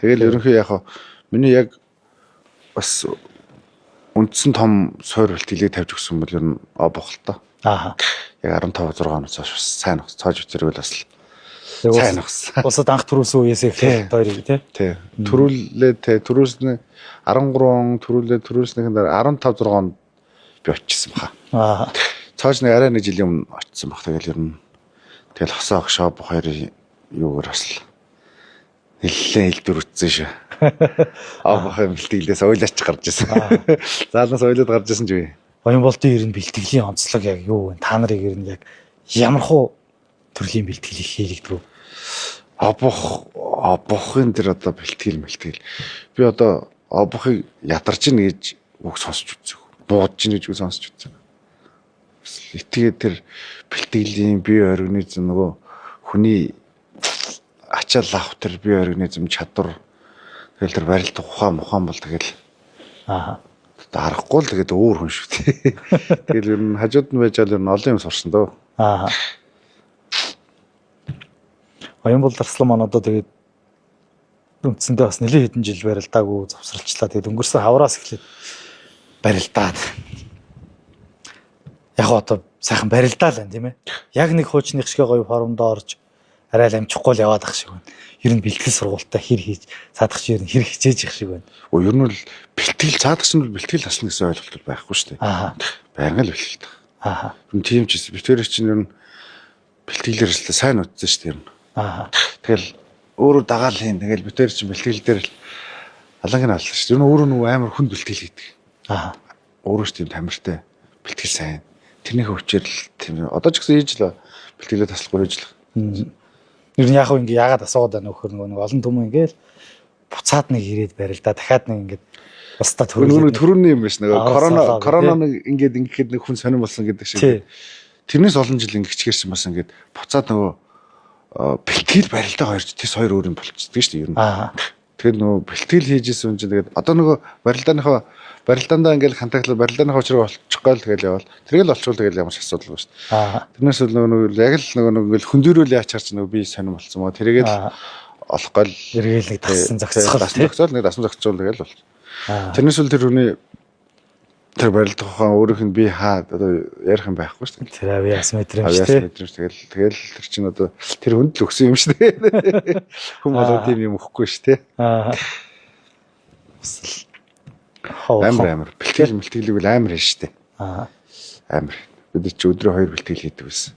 Тэгэл ерөнхий яг хаа миний яг бас үндсэн том суур бэлтгэлийг тавьж өгсөн бол ер нь обох л та. Аа. Яг 15 6 оноос хойш бас сайн нөхс цоож үтэрвэл бас л Яг сайн нөхс. Улсад анх төрүүлсэн үеэс эхлээд хоёрыг тий. Тий. Төрүүлээ тий төрүүлсэн 13 он төрүүлээ төрүүлснийхэн дараа 15 6 онд би очсон баха. Аа. Цааш нэг арай нэг жилийн өмнө очсон баг. Тэгэл ер нь тэгэл хосоо огшоо бох хоёрын юугаар бас л нэлээд элдвэр үтсэн шүү. Обох юм бэлтгэлээс уйлаач гарч ирсэн. Заалнаас уйлаад гарч ирсэн ч үгүй. Оюнболтын ер нь бэлтгэлийн онцлог яг юу вэ? Та нарыг ер нь яг ямар хуу төрлийн бэлтгэлийг хийлэгдэг вэ? Обох обохын тэр одоо бэлтгэл мэлтгэл. Би одоо обохыг ядарч ийн гэж үг сонсч үзсэн. Буудаж ийн гэж үг сонсч үзсэн. Итгээ тэр бэлтгэлийн бие организм нөгөө хүний ачаал авах тэр бие организм чадвар тэгэл тэр барилт ухаан мухаан бол тэгэл Аа. одоо аргагүй л тэгээд өөр хүн шүү дээ. Тэгэл ер нь хажууд нь байж ал ер нь олон юм сурсан дөө. Аа. Оюнбол Арслан маань одоо тэгээд үндсэндээ бас нэлээд хэдэн жил барилдаагүй завсралчлаа. Тэгээд өнгөрсөн хавраас эхлээд барилдаад. Яг гоо одоо сайхан барилдаа л байна тийм ээ. Яг нэг хуучных шиг гоё формд орж арай л амжихгүй л яваад ах шиг байна. Ер нь бэлтгэл сургуультаа хэр хийж цаадах чи ер нь хэр хичээж их шиг байна. Өө ер нь бол бэлтгэл цаадах чинь бол бэлтгэл таслана гэсэн ойлголт бол байхгүй шүү дээ. Аа. Байнга л бэлтгэл. Аа. Ер нь тийм ч гэсэн битээр чинь ер нь бэлтгэлээр л сайн үтсэн шүү дээ ер нь. Аа. Тэгэл өөрөө дагаал хийн. Тэгэл битээр чинь бэлтгэл дээр л аланг нь аллаа шүү дээ. Ер нь өөрөө нөгөө амар хүнд бэлтгэл хийдэг. Аа. Өөрөө ч тийм тамиртай бэлтгэл сайн. Тэрнийхээ хүчээр л тийм одоо ч гэсэн хийж л бэлтгэлээ таслахгүй хийж л. Ер нь яг хөө ингээ яагаад асуугаад байна вөхөр нөгөө нэг олон түмэн ингээл буцаад нэг ирээд барилдаа дахиад нэг ингээд бусдаа Нөгөө нэг төрүүлээд төрөний юм биш нөгөө Аа, корона салаа, корона тий. нэг ингээд ингээд нэг хүн сонирн болсон гэдэг шиг. Тий. Тэрнээс олон жил ингээд хичгэрсэн бас ингээд буцаад нөгөө бэлтгэл барилдаа хоёр ч тэс хоёр өөр юм болчихдог шүү дээ ер нь. Аа. Тэгэхээр нөгөө бэлтгэл хийжсэн юм чинь тэгээд одоо нөгөө барилдааныхаа барилдаандаа ингээл контактлаа барилдааныхаа учрыг олчих гол тэгэл явал. Тэргээл олчвол тэгэл ямар ч асуудалгүй шүү дээ. Аа. Тэрнээс бол нөгөө нэг яг л нөгөө нэг ингээл хөндөрөөл яач харч нөгөө би сонирн болсон маа. Тэргээл Аа. олох гол Эргээл нэг дассан зохицгол дасан тий. зохицол нэг дасан зохицол тэгэл бол. Аа. Тэрнээс бол тэр хүний тэр барилдах ухаан өөрийнх нь би хаа одоо ярих юм байхгүй шүү дээ. Тэр авиас мэдрэмж Авиас тий. мэдрэмж тэгэл тэгэл тэр чинь одоо тэр хүнд л өгсөн юм шүү дээ. Хүн болоо тийм юм өгөхгүй шүү дээ. Аа. Бас л хоо. Амар амар бэлтгэл мэлтгэлийг бол амар хийж шүү дээ. Аа. Амар. Бид чи өдрөө хоёр бэлтгэл хийдэг байсан.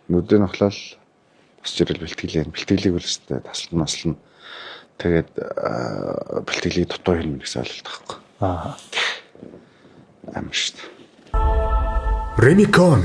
Нүдэн нөхлөл бас жирэл бэлтгэлээ. Бэлтгэлийг бол шүү дээ таслан маслан тэгээд бэлтгэлийг дутуу хийнэ гэсэн ойлголт байхгүй. Аа. Амар шүү дээ. Remicon